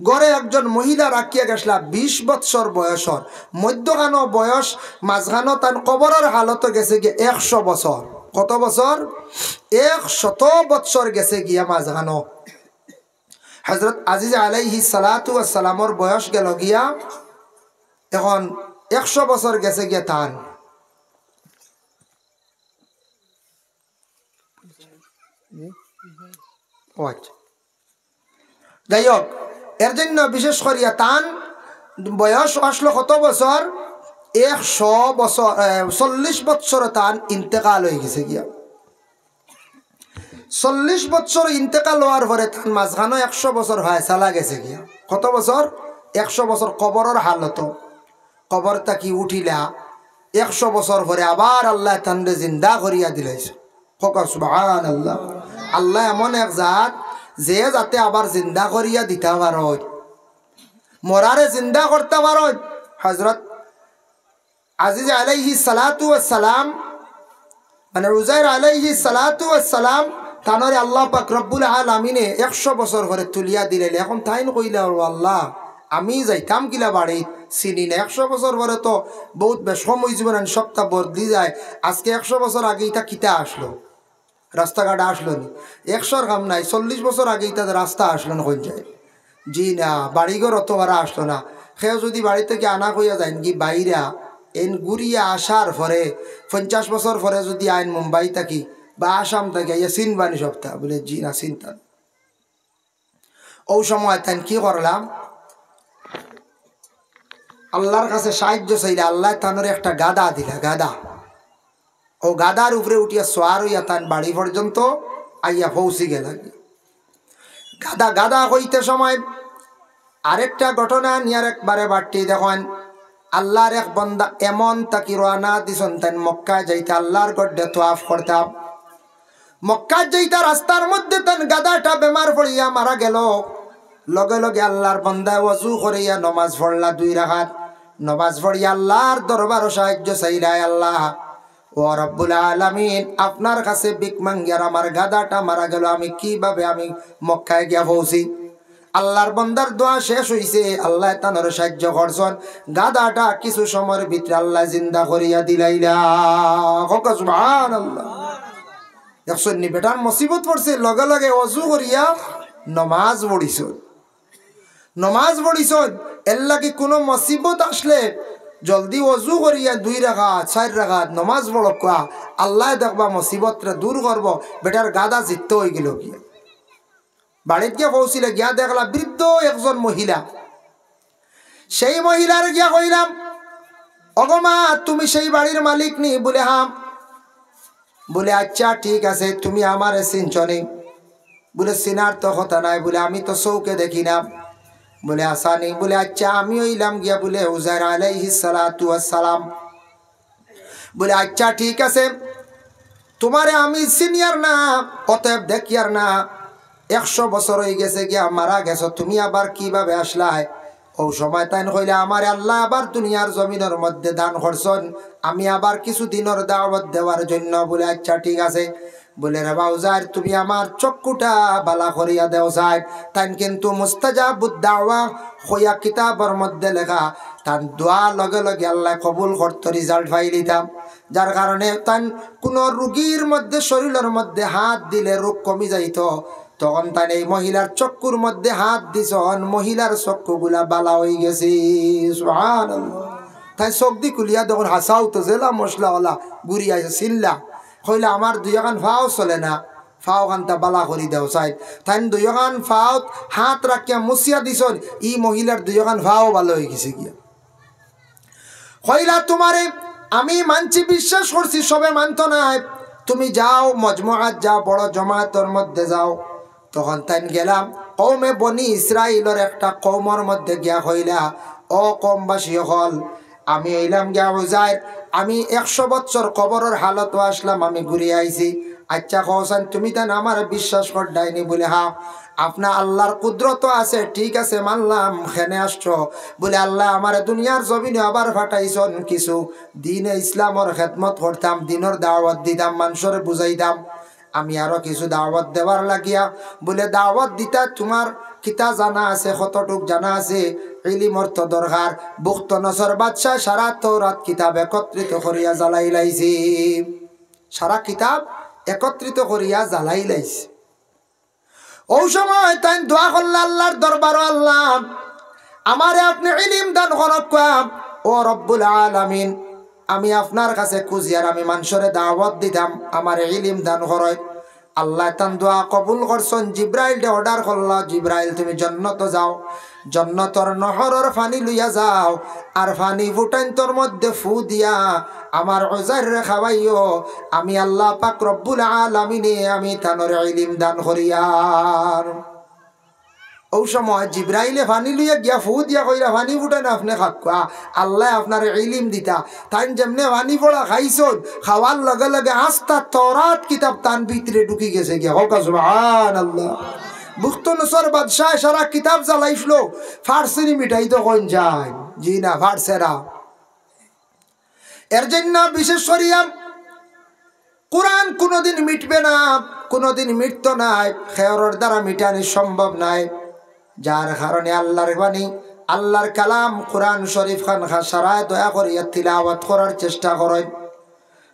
ঘরে একজন মহিলা রাখিয়া গেছলা বিশ বৎসর বয়সর, মধ্যখানো বয়স, মাঝখানো তান কবরর হালতো গেছে গিয়া একশো বছর। কত বছর? একশত বৎসর গেছে গিয়া মাঝখানো। হযরত আজিজ আলাইহিস সালাতু ওয়াস সালামর বয়স গেল গিয়া, এখন একশো বছর গেছে গিয়া তান। ও আচ্ছা। যাই হোক, এর জন্য বিশেষ করিয়া তান বয়স আছলো কত বছর? একশো বছর, এ, চল্লিশ বছর তান ইন্তেকাল অইগেছে গিয়া। চল্লিশ বছর ইন্তেকাল অওয়ার পরে তান মাঝখানো একশো বছর ফায়সালা গেছে গিয়া। কত বছর? একশো বছর কবরর হালতো। কবর থাকি উঠিলা, একশো বছর পরে আবার আল্লায় তানরে জিন্দা করিয়া দিলাইছে। কউক্কা সুবহানাল্লাহ। আল্লাহ এমন এক জাত, যে জাতে আবার জিন্দা করিয়া দিতা পারইন, মরারে জিন্দা করতা পারইন। হযরত আজিজ আলাইহিস সালাতু ওয়াস সালাম, মানে উজাইর আলাইহিস সালাতু ওয়াস সালাম, তানরে আল্লাহ পাক রব্বুল আলামিনে একশো বছর পরে তুলিয়া দিলাইলা। এখন তাইন কইলা, "ও আল্লাহ, আমি যাইতাম কিলা বাড়িত, চিনি না। একশো বছর পরে তো বউত বেশকম অইযিবো না, সবতা বদলি যায়। আজকে একশো বছর আগে ইতা কিতা আছলো?" রাস্তাঘাট আছলো নি? একশোর কাম নাই, চল্লিশ বছর আগে ইতা রাস্তা আছলো না কইন যায়? জি না, বাড়িঘর অত বারা আছলো না। কেউ যুদি বাড়ি থাকি আনা কইয়া যাইন গি বাইরা, এইন ঘুরিয়া আসার পরে, পঞ্চাশ বছর পরে যুদি আইন মুম্বাই থাকি বা আসাম থাকি, আইয়া চিনবা নি সবতা? বুলে, "জি না, চিনতাম।" অউ সময় তাইন কি করলা? আল্লাহর কাছে সাহায্য চাইলা, আল্লায় তানরে একটা গাধা দিলা, গাধা। অউ গাধার উপরে উঠিয়া সোয়ার অইয়া তান বাড়ি পর্যন্ত আইয়া পৌঁছি গেলা। গাধা, গাধা কইতে সময় আরেকটা ঘটনা নিয়ার একবারে বাট্টি দেখইন। আল্লাহর এক বন্দা এমন থাকি রওয়ানা দিছইন, তাইন মক্কায় যাইতা, আল্লাহর ঘরো তওয়াফ করতা। মক্কাত যাইতা রাস্তার মধ্যে তান গাধাটা বেমার পড়িয়া মারা গেল। লগে লগে আল্লাহর বন্দায় ওযু করিয়া নমাজ পড়লা দুই রাকাত। নমাজ পড়িয়া আল্লাহর দরবারো সাহায্য চাইলা, "আল্লাহ, ও রব্বুল আলামিন, আপনার কাছে ভিক মাঙ্গিয়ার আমার গাধাটা মারা গেল, আমি কিভাবে আমি মক্কায় গিয়া পৌঁছি?" আল্লাহর বন্দার দোয়া শেষ অইছে, আল্লায় তানরে সাহায্য করছইন। গাধাটা কিছু সময়র ভিতরে আল্লায় জিন্দা করিয়া দিলাইলা। কউক্কা সুবহানাল্লাহ। দেখছইন নি, বেটার মুসিবত পড়ছে, লগে লগে ওযু করিয়া নমাজ পড়িছইন, নমাজ পড়িছইন। এরলাগি কুনু মুসিবত আছলে জলদি ওযু করিয়া দুই রাকাত, চাইর রাকাত নমাজ পড়উক্কা, আল্লায় দেখবা মুসিবতরে দূর করবো। বেটার গাধা জিত্ত অইগেলো গিয়া। বাড়িত গিয়া পৌঁছিলা, গিয়া দেখলা বৃদ্ধ একজন মহিলা। সেই মহিলারে গিয়া কইলা, "ওগো মা, তুমি সেই বাড়ির মালিক নি?" বুলে, "হাঁ।" বুলে, "আইচ্ছা, ঠিক আছে, তুমি আমারে চিনছো নি?" বুলে, "চিনার তো কথা নাই।" বুলে, "আমি তো চউখে দেখি না।" বুলে, "আচ্ছা নি?" বুলে, "আইচ্ছা, আমি অইলাম গিয়া," বুলে, "উজাইর আলাইহিস সালাতু ওয়াস সালাম।" বুলে, "আইচ্ছা, ঠিক আছে, তুমারে আমি চিনিয়ার না, অতএব দেখিয়ার না, একশো বছর অইগেছে গিয়া মারা গেছো, তুমি আবার কিভাবে আছলায়?" অউ সময় তাইন কইলা, "আমারে আল্লায় আবার দুনিয়ার জমিনর মধ্যে দান করছইন, আমি আবার কিছু দিনর দাওয়াত দেওয়ার জন্য।" বুলে, "আইচ্ছা, ঠিক আছে।" বুলে, "রে বা উজাইর, তুমি আমার চক্ষুটা বালা করিয়া দেও চাই।" তাইন কিন্তু মুস্তাজাবুদ দাওয়া কইয়া কিতাবর মধ্যে লেখা, তান দোয়া লগে লগে আল্লায় কবুল করতো, result পাইলিতা। যার কারণে তাইন কুনু রুগীর মধ্যে, শরীলর মধ্যে হাত দিলে রোগ কমি যাইতো, তখন তাইন এই মহিলার চক্ষুর মধ্যে হাত দিছইন, মহিলার চক্ষুগুলা বালা অইগেছে। সুবহানাল্লাহ। তাইন চউখদি খুলিয়া দেখইন হাছাউ তো জেলা মশলাওয়ালা ঘুরি আইছে, চিনলা, কইলা, "আমার দুইওখান পাও চলে না, পাও খানতা বালা করি দেও চাই।" তাইন দুইওখান পাওত হাত রাখিয়া মুছিয়া দিছইন, ই মহিলার দুইওখান পাও বালা অইগেছে গিয়া। কইলা, "তুমারে আমি মানছি, বিশ্বাস করছি, সবে মানতো নায়, তুমি যাও, মজমুআত যাও, বড় জমাতর মধ্যে যাও।" তখন তাইন গেলা কওমে বনি ইসরাইলর একটা কওমর মধ্যে গিয়া কইলা, "ও কওমবাসী অকল, আমি অইলাম গিয়া উজাইর, আমি একশো বছর কবরর হালতো আসলাম, আমি ঘুরিয়া আইছি। আচ্ছা কওছাইন, তুমি তাইন আমারে বিশ্বাস কররায়নি? বুলে, হা। আপনা আল্লার কুদরত আছে, ঠিক আছে, মানলাম, কেনে আসছো? বুলে, আল্লায় আমারে দুনিয়ার জমিনো আবার পাঠাইছইন, কিছু দ্বীনে ইসলামর খেদমত করতাম, দ্বীনর দাওয়াত দিতাম, মানষরে বুঝাইতাম। আমি আরো কিছু দাওয়াত দেওয়ার লাগিয়া। বুলে, দাওয়াত দিতা তুমার কিতা জানা আছে, কতটুক জানা আছে, ইলিমর তো দরকার। বুখতনসর বাদশায় সারা তৌরাত কিতাব একত্রিত করিয়া জ্বালাইলাইছে। সারা কিতাব একত্রিত করিয়া জ্বালাইলাইছে। অউ সময় তাইন দোয়া করলা আল্লার দরবারো, আল্লা, আমারে আপনে ইলিম দান করউক্কা। ও রব্বুল আলামিন, আমি আপনার কাছে খুজিয়ার, আমি মানষরে দাওয়াত দিতাম, আমারে ইলিম দান করইন। আল্লায় তান দোয়া কবুল করছইন। জিব্রাইলরে order করলা, জিব্রাইল, তুমি জন্নতো যাও, জন্নতর নহরর পানি লইয়া যাও, আর পানি ফুটাইন্তর মধ্যে ফু দিয়া আমার উজাইররে খাওয়াইও। আমি আল্লা পাক রব্বুল আলামিনে আমি তানরে ইলিম দান করিয়ার। অউ সময় জিব্রাইলে পানি লইয়া গিয়া ফু দিয়া কইরা, পানি ফুটাইন আপনে খাউক্কা, আল্লায় আপনারে ইলিম দিতা। তাইন যেমনে পানি পড়া খাইছইন, খাওয়ার লগে লগে আস্তা তৌরাত কিতাব তান ভিতরে ঢুকি গেছে গিয়া। কউক্কা সুবহানাল্লাহ। বুখতনসর বাদশায় সারা কিতাব জ্বালাইছলো, পারছেনি মিটাইতো? কইন চাইন, জি না, পারছে না। এর জন্য বিশেষ করিয়া কুরআন কুনুদিন মিটবে না, কুনুদিন মিটতো নায়, কেউরর দ্বারা মিটানি সম্ভব নায়। যার কারণে আল্লার বাণী, আল্লার কালাম কুরআন শরীফ খান খাসারায় দয়া করিয়া তিলাওয়াত করার চেষ্টা করইন।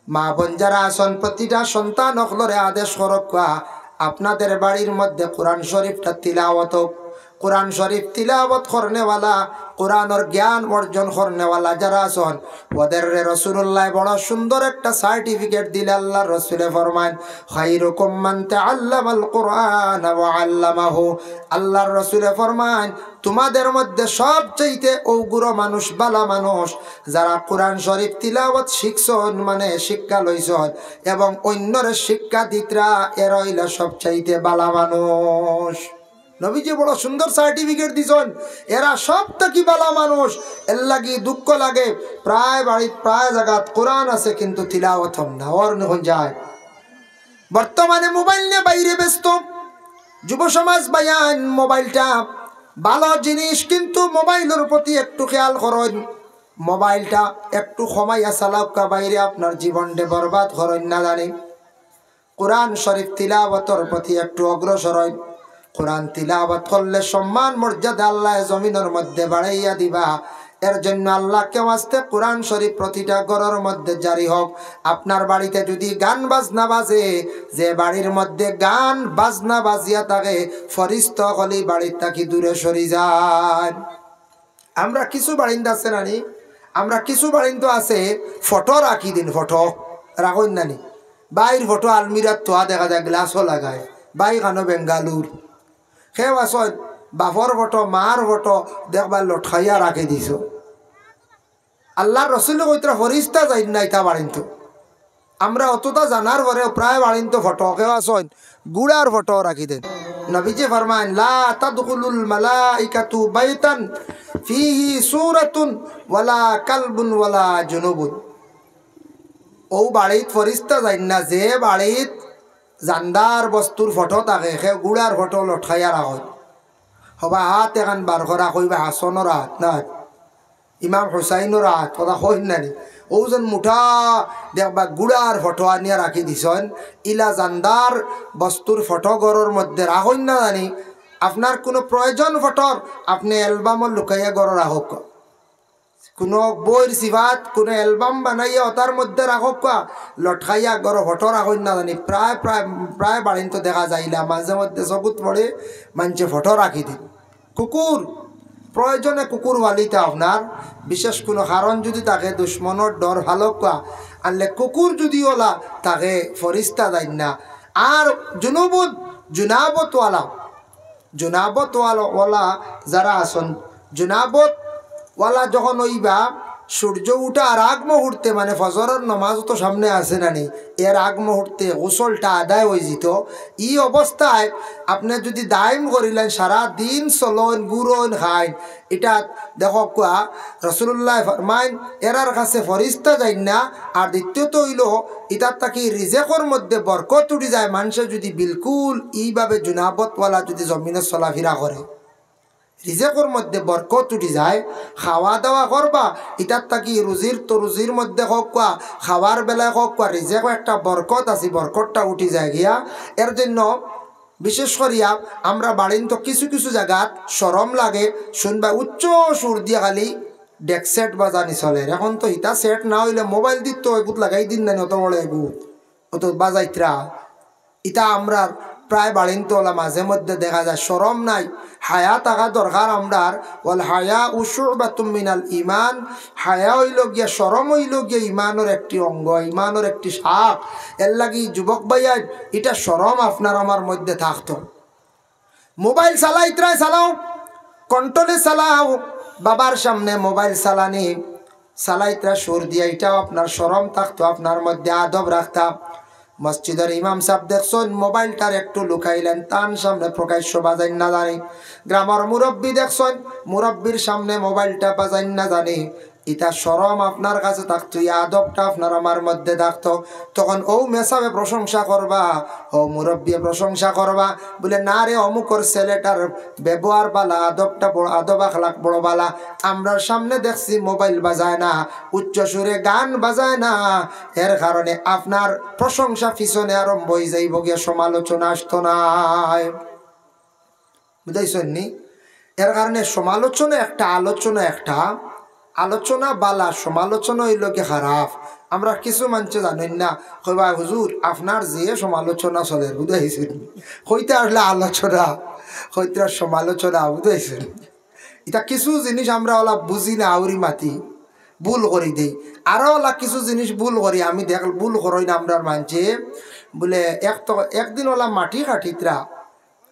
মা বোন যারা আছইন, প্রতিটা সন্তান অকলরে আদেশ করউক্কা, আপনাদের বাড়ির মধ্যে কুরআন শরীফটা তিলাওয়াত হউক। কুরআন শরীফ তিলাওয়াত করনেওয়ালা, কুরআনর জ্ঞান অর্জন করনেওয়ালা যারা আছইন, ওদেররে রাসুলুল্লায় বড় সুন্দর একটা certificate দিলা। আল্লার রসুলে ফরমাইন, "খায়রুকুম মান তাআল্লামাল কুরআনা ওয়া আল্লামাহু।" আল্লার রসুলে ফরমাইন, তোমাদের মধ্যে সবচাইতে অগুইন মানুষ, বালা মানুষ, যারা কুরআন শরীফ তিলাওয়াত শিখছইন, মানে শিক্ষা লইছইন, এবং অইন্যরে শিক্ষা দিতরা, এরা অইলা সবচাইতে বালা মানুষ। নবীজি বড় সুন্দর certificate দিছইন, এরা সব থাকি বালা মানুষ। এর লাগি দুঃখ লাগে, প্রায় বাড়িত, প্রায় জাগাত কুরআন আছে, কিন্তু তিলাওয়াত অর না, অর নিখন যায়। বর্তমানে মোবাইল নিয়া বাইরে ব্যস্ত যুব সমাজ ভাইয়াইন। মোবাইলটা ভালা জিনিস, কিন্তু মোবাইলর প্রতি একটু খেয়াল করইন, মোবাইলটা একটু কমাইয়া চালাউক্কা, বাইরে আপনার জীবনটা বরবাদ করইন না জানি। কুরআন শরীফ তিলাওয়াতর প্রতি একটু অগ্রসর অইন। কুরআন তিলাওয়াত করলে সম্মান মর্যাদা আল্লায় জমিনর মধ্যে বাড়াইয়া দিবা। এর জন্য আল্লাহকে ওয়াস্তে কুরআন শরীফ প্রতিটা ঘরর মধ্যে জারি হউক। আপনার বাড়িতে যুদি গান বাজনা বাজে, যে বাড়ির মধ্যে গান বাজনা বাজিয়া থাকে, ফিরিস্তা অকল বাড়ির থাকি দূরে সরি যাইন। আমরা কিছু বাড়িন্দ আছে নানি, আমরা কিছু বাড়িন্দ আছে ফটো রাখি দিন, ফটো রাখইন নানি, বাইর ফটো আলমিরাত থোয়া দেখা যায়, গ্লাসও লাগায়, বাই কানো বেঙ্গালুর। কেউ আছইন বাপর ফটো, মার ফটো দেখবা লটকাইয়া রাখি দিছো। আল্লার রসুলে কইতরা ফিরিস্তা যাইন না ইতা বাড়িন্দ। আমরা অতটা জানার পরেও প্রায় বাড়িন্দ ফটো, কেউ আছইন ঘুড়ার ফটো রাখি দেইন। নবীজি ফরমাইন, "লা তাদখুলুল মালাইকাতু বাইতান ফিহি সূরাতুন ওয়ালা কালবুন ওয়ালা জুনুবুন।" অউ বাড়িত ফিরিস্তা যাইন না, যে বাড়িত জানদার বস্তুর ফটো থাকে, কেউ ঘুড়ার ফটো লটকাইয়া রাখইন। হবা আত এখান বার করা, কইবা হাছনর আত না, ইমাম হুসাইনর আত, কথা কইন নানি। অউ যেন মুঠা দেখবা ঘুড়ার ফটো আনিয়া রাখি দিছইন, ইলা জানদার বস্তুর ফটো ঘরর মধ্যে রাখইন না জানি। আপনার কুনু প্রয়োজন ফটোর, আপনে অ্যালবামো লুকাইয়া ঘরো রাখউক্কা। কুনু বইর সিফাত, কুনু অ্যালবাম বানাইয়া অতার মধ্যে রাখউক্কা, লটকাইয়া ঘরো ফটো রাখইন না জানি। প্রায়, প্রায়, প্রায় বাড়িন্দ দেখা যায় ইলা, মাঝে মধ্যে চকুত পড়ে, মানষে ফটো রাখি দেইন। কুকুর, প্রয়োজনে কুকুর পালিতা আপনার, বিশেষ কুনু কারণ যুদি থাকে, দুশমনর ডর ভালউক্কা, আনলে কুকুর যুদি অলা থাকে, ফিরিস্তা যাইন না। আর জুনুবুন, জুনাবতওয়ালা, জুনাবতওয়ালা, ওয়ালা যারা আছইন, জুনাবতওয়ালা যখন অইবা, সূর্য উঠার আগ মুহূর্তে, মানে ফজরর নমাজ তো সামনে আছে না নি, এর আগ মুহূর্তে গোসলটা আদায় অইযিতো। ই অবস্থায় আপনে যুদি দায়েম করিলাইন, সারা দিন চলইন, ঘুরইন, খাইন, ইটা দেখউক্কা, রাসুলুল্লায় ফরমাইন, এরার কাছে ফিরিস্তা যাইন না। আর দ্বিতীয়ত অইলো, ইতার থাকি রিজেকর মধ্যে বরকত উঠি যায়। মানষে যুদি বিলকুল ইভাবে জুনাবতওয়ালা যুদি জমিনো চলাফিরা করে, রিজেকর মধ্যে বরকত উঠি যায়। খাওয়া দাওয়া করবা, ইতার থাকি রুজির তো রুজির মধ্যে হউক্কা, খাওয়ার বেলায় হউক্কা, রিজেকো একটা বরকত আছে, বরকতটা উঠি যায় গিয়া। এর জন্য বিশেষ করিয়া আমরা বাড়িন্তো কিছু কিছু জাগাত শরম লাগে, হুনবা উচ্চ সুর দিয়া খালি ডেক সেট বাজানি চলের। এখন তো ইতা সেট না অইলে মোবাইল দিত, এগুত লাগাই দিন না, অত বড় এগুত, অত বাজাইতরা। ইতা আমরার প্রায় বাড়িন্তো অলা মাঝে মধ্যে দেখা যায়, শরম নাই, হায়া থাকা দরকার আমরার। ওয়াল হায়াউ শুবাতুম মিনাল ঈমান, হায়া অইলো গিয়া, শরম অইলো গিয়া ইমানর একটি অঙ্গ, ইমানর একটি শাখ। এর লাগি যুবক ভাইয়াইন, ইটা শরম আপনার আমার মধ্যে থাকতো। মোবাইল চালাইতরায় চালাও, কন্ট্রোলে চালাও, বাবার সামনে মোবাইল চালানি, চালাইতরা সুর দিয়া, ইটাও আপনার শরম থাকতো, আপনার মধ্যে আদব রাখতা। মসজিদর ইমাম সাব দেখছইন, মোবাইলটার একটু লুকাইলেন, তান সামনে প্রকাশ্য বাজাইন না জানি। গ্রামর মুরব্বি দেখছইন, মুরব্বির সামনে মোবাইলটা বাজাইন না জানি। ইতা শরম আপনার কাছে থাকতো, ই আদবটা আপনার আমার মধ্যে থাকতো। তখন অউ মেসাবে প্রশংসা করবা, অউ মুরব্বিয়ে প্রশংসা করবা, বুলে, "না রে, অমুকর ছেলেটার ব্যবহার বালা, আদবটা বড়, আদব আখলাক বড় বালা। আমরার সামনে দেখছি মোবাইল বাজায় না, উচ্চ সুরে গান বাজায় না, এর কারণে আপনার প্রশংসা পিছনে আরম্ভ অইযাইবো গিয়া, সমালোচনা আসতো নায়।" বুঝাইছইন নি? এর কারণে সমালোচনা একটা, আলোচনা একটা। আলোচনা বালা, সমালোচনা অইলো গি খারাপ। আমরা কিছু মানষে জানইন না, কইবা, "হুজুর, আপনার যে সমালোচনা চলের।" বুঝাইছইন নি? কইতা আসলে আলোচনা, কইতা সমালোচনা, বুঝাইছইন নি? ইতা কিছু জিনিস আমরা অলা বুঝি না, আউরি মাতি, ভুল করি দেই। আরো অলা কিছু জিনিস ভুল করি, আমি দেখ, ভুল করইন আমরার মানষে। বুলে, এক তো, একদিন অলা মাটি কাটিতরা,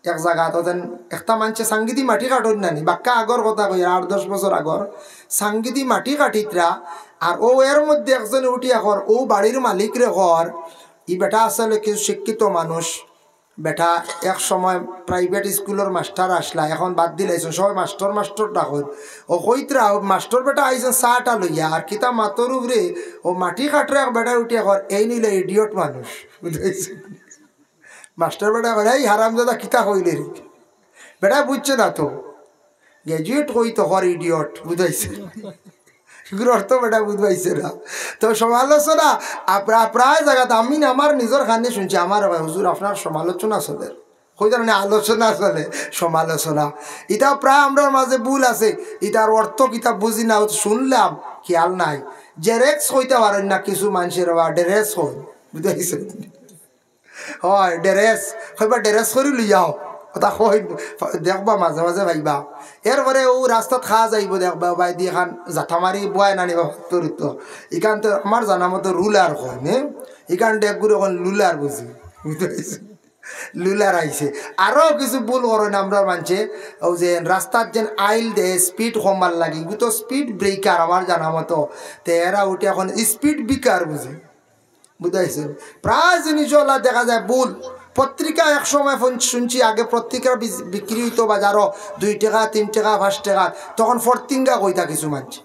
এক জাগাত অতেন একটা মানষে সাঙ্গিদি মাটি কাটইন না নি, বাক্কা আগর কথা কই, আট দশ বছর আগর সাঙ্গিদি মাটি কাটিতরা। আর অউ এর মধ্যে একজনে উঠিয়া কর, অউ বাড়ির মালিকরে কর, ই বেটা আসলে কিছু শিক্ষিত মানুষ, বেটা এক সময় প্রাইভেট স্কুলর মাস্টার আছলা, এখন বাদ দিলাইছইন, সবে মাস্টার মাস্টার ডাকইন। অউ কইতরা, অউ মাস্টার বেটা আইছইন চাটা লইয়া, আর কিতা মাতর উপরে, অউ মাটি কাটরা এক বেটা উঠিয়া কর, "এইন অইলা ইডিয়ট মানুষ।" বুঝাইছইন নি? মাস্টার বেটা কয়, "এই হারামজাদা, কিতা কইলে রে?" বেটা বুঝছে না তো, গ্র্যাজুয়েট কই তো কর ইডিয়ট, বুঝাইছইন নি? ইগুর অর্থ বেটা বুঝাইছে না। তো সমালোচনা, আ, প্রা-, প্রায় জাগাত আমি না আমার নিজর কানে হুনছি, আমার কয়, "হুজুর, আপনার সমালোচনা চলের।" কইতা না, আলোচনা চলে, সমালোচনা। ইতা প্রায় আমরার মাঝে ভুল আছে, ইতার অর্থ কিতা বুঝি না, হুনলাম, খেয়াল নাই। জেরেক্স কইতা পারইন না কিছু মানষে, বা ডেরেক্স কইন, বুঝাইছইন নি? অয়, ডেরেক্স, কইবা, "ডেরেক্স করি লইয়াও।" কথা কই, দেখবা মাঝে মাঝে পাইবা। এরপরে অউ রাস্তাত খাজ আইবো, দেখবা, বায়দি এখান জাতা মারি বয় না নিবা, তোর তো। ইখান তো আমার জানা মতো রুলার কইন, হে? ইখান ডেকগুরে কইন লুলার বুঝি। বুঝতে পারছি? লুলার আইছে। আরো কিছু ভুল করইন আমরার মানষে, অউ যে রাস্তাত যেন আইল দে, স্পিড কমার লাগি, ইগু তো স্পিড ব্রেকার আমার জানা মতো। তে এরা উঠে এখন স্পিড বিকার বুঝে। বুঝাইছইন নি? প্রায় জিনিস অলা দেখা যায় ভুল। পত্রিকা এক সময় ফোন-, হুনছি আগে পত্রিকার বিজ-, বিক্রি অইতো বাজারো দুই টেকা, তিন টেকা, পাঁচ টেকা, তখন ফরতিঙ্গা কইতা কিছু মানষে।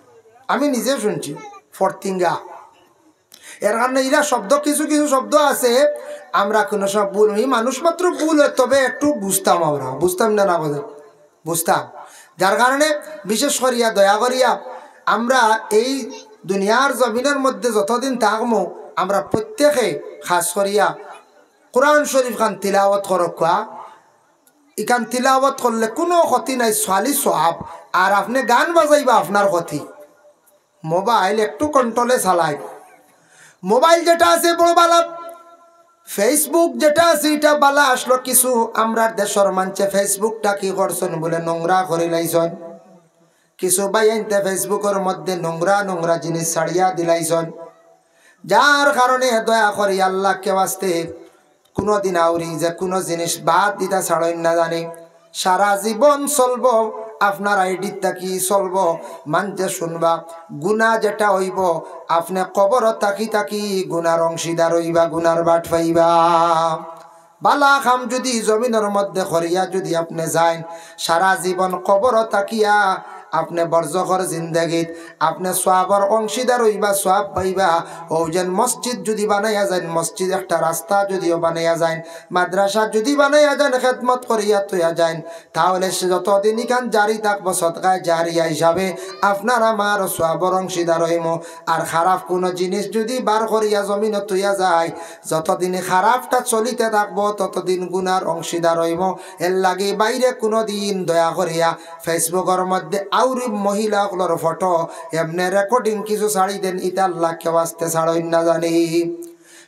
আমি নিজে হুনছি, ফরতিঙ্গা। এর কারণে ইলা শব্দ, কিছু কিছু শব্দ আছে, আমরা কুনু সময় ভুল, ই মানুষ মাত্র ভুল অয়, তবে একটু বুঝতাম আমরা, বুঝতাম না, না বুঝতাম। বুঝতাম। যার কারণে বিশেষ করিয়া, দয়া করিয়া, আমরা এই দুনিয়ার জমিনর মধ্যে যতদিন থাকমু, আমরা প্রত্যেকে খাস করিয়া কোরআন শরীফ খান তিলাওয়াত করউক্কা। ইখান তিলাওয়াত করলে কুনু ক্ষতি নাই, খালি সওয়াব। আর আপনে গান বাজাইবা, আপনার ক্ষতি। মোবাইল একটু কন্ট্রোলে চালাইন। মোবাইল যেটা আছে বড় বালা, Facebook যেটা আছে ইটা বালা। আসলো কিছু আমরার দেশর মানষে Facebook টা কি করছইন বুলে নোংরা করিলাইছইন। কিছু ভাইয়াইন্তে Facebook র মধ্যে নোংরা নোংরা জিনিস ছাড়িয়া দিলাইছইন, যার কারণে দয়া করি আল্লাহকে ওয়াস্তে কুনুদিন আউরি যে কুনু জিনিস বাদ দিতা ছাড়ইন না জানি, সারা জীবন চলবো। আপনার আইডির থাকি চলবো, মানষে শুনবা। গুনা যেটা অইবো, আপনে কবরো থাকি থাকি গুনার অংশীদার অইবা, গুনার বাট পাইবা। বালা কাম যুদি জমিনর মধ্যে করিয়া যুদি আপনে যাইন, সারা জীবন কবরো থাকিয়া আপনে বরজখর জিন্দেগিত আপনে সওয়াবর অংশীদার অইবা, সওয়াব পাইবা। অউ যেন মসজিদ যুদি বানাইয়া যাইন, মসজিদ একটা রাস্তা যুদিও বানাইয়া যাইন, মাদ্রাসা যুদি বানাইয়া যাইন, খেদমত করিয়া থইয়া যাইন, তাহলে সে যতদিন ইখান জারি থাকবো, সদকায়ে জারিয়া হিসাবে আপনার আমার সওয়াবর অংশীদার অইমু। আর খারাপ কুনু জিনিস যুদি বার করিয়া জমিনো থইয়া যায়, যতদিন খারাপটা চলিতে থাকবো, ততদিন গুনার অংশীদার অইমু। এরলাগি ভাইরে কুনুদিন দয়া করিয়া Facebook-র মধ্যে আউরি মহিলা অকলর ফটো এমনে রেকর্ডিং কিছু ছাড়ি দেইন, ইতা আল্লাহকে ওয়াস্তে ছাড়ইন না জানি।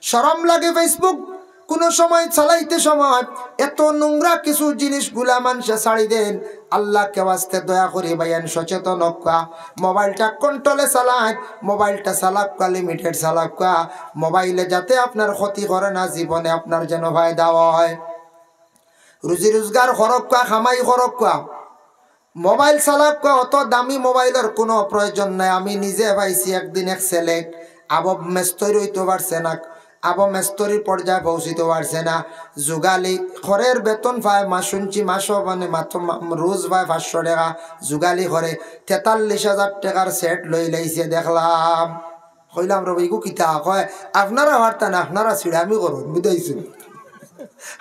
শরম লাগে Facebook কুনু সময় চালাইতে সময় এত নোংরা কিছু জিনিসগুলা মানষে ছাড়ি দেইন। আল্লাহকে ওয়াস্তে দয়া করি ভাইয়াইন সচেতন অউক্কা, মোবাইলটা কন্ট্রোলে চালাইন, মোবাইলটা চালাউক্কা, লিমিটেড চালাউক্কা, মোবাইলে যাতে আপনার ক্ষতি করে না, জীবনে আপনার যেন ফায়দা হয়। রুজি রোজগার করউক্কা, কামাই করউক্কা, মোবাইল চালাউক্কা, অত দামি মোবাইলর কুনু প্রয়োজন নাই। আমি নিজে পাইছি একদিন এক ছেলে, আবো মেস্তরি অইতো পারছে না, আবো মেস্তরির পর্যায়ে পৌঁছিতো পারছে না, যুগালি করের, বেতন পায়, মা শুনছি মাসো মানে মাত্র মা-, রোজ পায় পাঁচশো টেকা, যুগালি করে তেতাল্লিশ হাজার টেকার সেট লইলাইছে দেখলাম। কইলাম, "রে ভাই, ইগু কিতা?" কয়, "আপনারা পারতা না, আপনারা ছিড়ামি করইন, বুঝাইছইন?"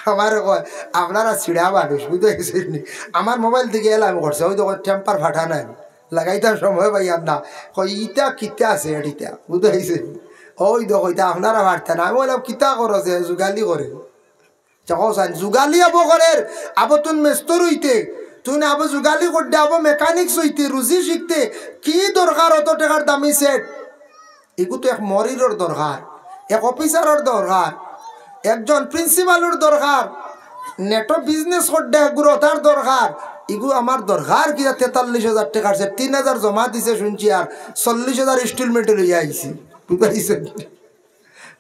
আমারে কয়, "আপনারা ছিড়া মানুষ, বুঝাইছইন নি?" আমার মোবাইল থাকি এলাম করছে, অউ দেখো টেম্পার ফাটা নাই, লাগাইতাম সময় পাইয়ার না। কয়, "ইতা কিতা আছে ইটা?" বুঝাইছইন নি? অউ দেখো, "ইতা আপনারা পারতা না।" আমি কইলাম, "কিতা করো যে যুগালি করে?" যুগালি আবো করের, আবো তুন মেস্তর অইতে, তুন আবো যুগালি করতে, আবো মেকানিক্স অইতে, রুজি শিখতে, কি দরকার অত টেকার দামি সেট? ইগু তো এক মরিরর দরকার, এক অফিসারর দরকার, একজন প্রিন্সিপালর দরকার, নেটো বিজনেস করতে এগুর অতার দরকার। ইগু আমার দরকার কিতা? তেতাল্লিশ হাজার টেকার সেট, তিন হাজার জমা দিছে শুনছি, আর চল্লিশ হাজার ইনস্টলমেন্টে লইয়া আইছি, বুঝাইছইন নি?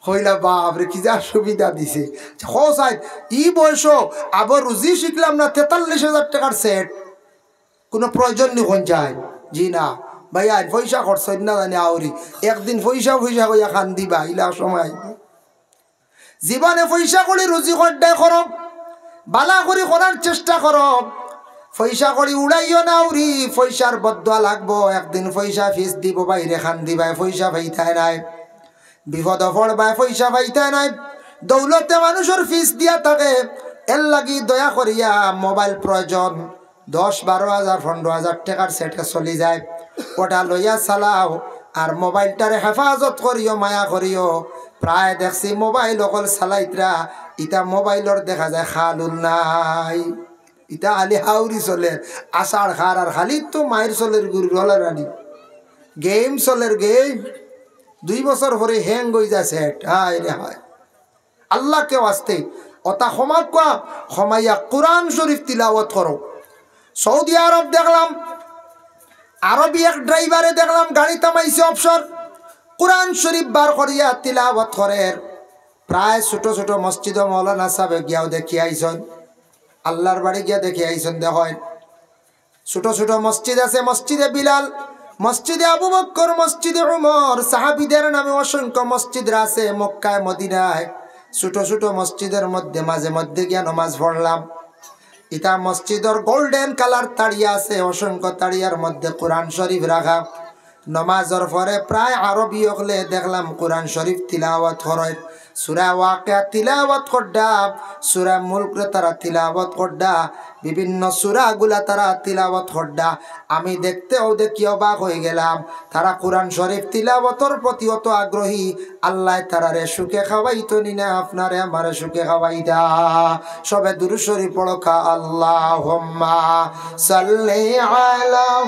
কইলা, "বাপ রে, কি যে সুবিধা দিছে।" কও চাইন, ই বয়সো আবো রুজি শিখলাম না, তেতাল্লিশ হাজার টেকার সেট, কুনু প্রয়োজন নি কইন চাইন? জি না। ভাইয়াইন, পয়সা খরচ অইন না জানি আউরি। একদিন পয়সা পয়সা কইয়া কান্দিবা, ইলা সময় আইবো। জীবনে পয়সা করি রুজি করতে করো, বালা করি করার চেষ্টা করো। পয়সা করি উড়াইও না আউরি, পয়সার বদদোয়া লাগবো। একদিন পয়সা ফিস দিবো, ভাইরে কান্দিবায়, পয়সা পাইতায় নায়। বিপদো পড়বায়, পয়সা পাইতায় নায়। দৌলতে মানুষর ফিস দিয়া থাকে। এরলাগি দয়া করিয়া মোবাইল প্রয়োজন, দশ বারো হাজার, পনরো হাজার টেকার সেটে চলি যায়, ওটা লইয়া চালাও। আর মোবাইলটারে হেফাজত করিও, মায়া করিও। প্রায় দেখছি মোবাইল অকল চালাইতরা, ইতা মোবাইলর দেখা যায় খালুল নাই। ইতা খালি হাউরি চলের, আষাঢ় খার আর খালি তো মাইর চলের গুরু রলারানি। গেম চলের, গেম। দুই বছর পরে হ্যাং অই যায় সেট। হায় রে হায়। আল্লাহকে ওয়াস্তে অতা ক্ষমা কুয়া, ক্ষমাইয়া কোরআন শরীফ তিলাওয়াত করো। সৌদি আরব দেখলাম, আরবি এক ড্রাইভারে দেখলাম গাড়ি থামাইছে অবসর, কোরআন শরীফ বার করিয়া তিলাওয়াত করের। প্রায় ছোট ছোট মসজিদো মৌলানা সাহেব গিয়াও দেখি আইছইন, আল্লাহর বাড়ি গিয়া দেখি আইছইন। দেখইন, ছোট ছোট মসজিদ আছে, মসজিদে বিলাল, মসজিদে আবু বক্কর, মসজিদে উমর, সাহাবীদের নামে অসংখ্য মসজিদ আছে মক্কায় মদিনায়। ছোট ছোট মসজিদের মধ্যে মাঝে মধ্যে গিয়া নমাজ পড়লাম। ইতা মসজিদর গোল্ডেন কালার তাড়িয়া আছে, অসংখ্য তাড়িয়ার মধ্যে কোরআন শরীফ রাখা। নমাজর পরে প্রায় আরবি অকলে দেখলাম কোরআন শরীফ তিলাওয়াত করইন। সূরা ওয়াকিয়া তিলাওয়াত কররা, সূরা মুলকরে তারা তিলাওয়াত কররা, বিভিন্ন সূরাগুলা তারা তিলাওয়াত কররা। আমি দেখতেও দেখি অবাক অই গেলাম, তারা কোরআন শরীফ তিলাওয়াতর প্রতি অত আগ্রহী। আল্লায় তারারে সুখে খাওয়াইতো নি না, আপনারে আমারে সুখে খাওয়াইতা। সবে দুরূদ শরীফ পড়ো কা, আল্লাহুম্মা সাল্লি আলা